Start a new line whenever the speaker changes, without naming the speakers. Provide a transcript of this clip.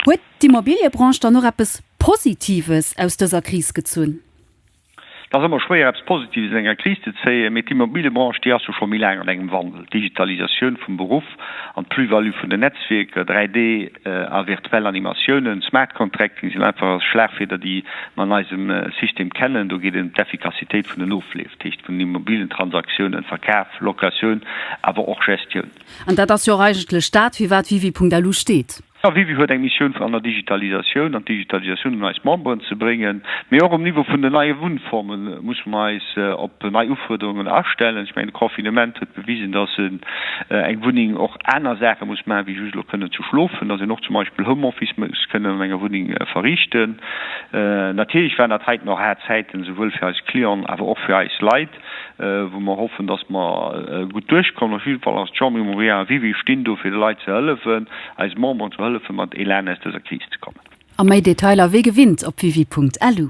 Huet d'Immobiliëbranche dann och eppes Positives aus dëser Kris gezunn?
Et ass ëmmer schwéier, eppes Positives aus enger Kris ze zéien, mee d'Immobiliëbranche, déi ass jo scho méi laang an engem Wandel. D'Digitalisatioun vum Beruff an d'Plus-value vun den Netzwierker, 3D a virtuell Animatiounen, Smart Contracting sinn einfach Schlagwierder, déi mer an eisem System kennen. Do geet et ëm d'Effikassitéit vun den Ofleef, dat heescht vun den Immobilientransaktiounen, Verkaf, Locatioun, awer och Gestioun.
An dat ass jo och eigentlech dat, fir wat Wiwi.lu steet.
Jo, Wiwi huet eng Missioun an der Digitalisatioun, an d'Digitalisatioun un eis Memberen ze bréngen. Mee och um Niveau vun den neie Wunnforme musse mer eis op nei Ufuerderungen astellen. Ech mengen, de Confinement huet bewisen, dass eng Wunneng och aner Saache muss maachen, wéi just elo kënnen ze schlofen, dass een och zum Beispill Homeoffice muss kënnen an enger Wunneng verriichten. Natierlech waren dat heiten och haart Zäiten, souwuel fir eis Clienten, awer och fir eis Leit. wou mer hoffen, dass mer gutt duerchkommen. Op jidde Fall ass d'Chambre Immobilière a Wiwi stinn do fir de Leit ze hëllefen, eise Memberen ze hëllefen, mat Elan aus dëser Kris ze kommen.
A méi Detailer wéi gewinnt op wiwi.lu.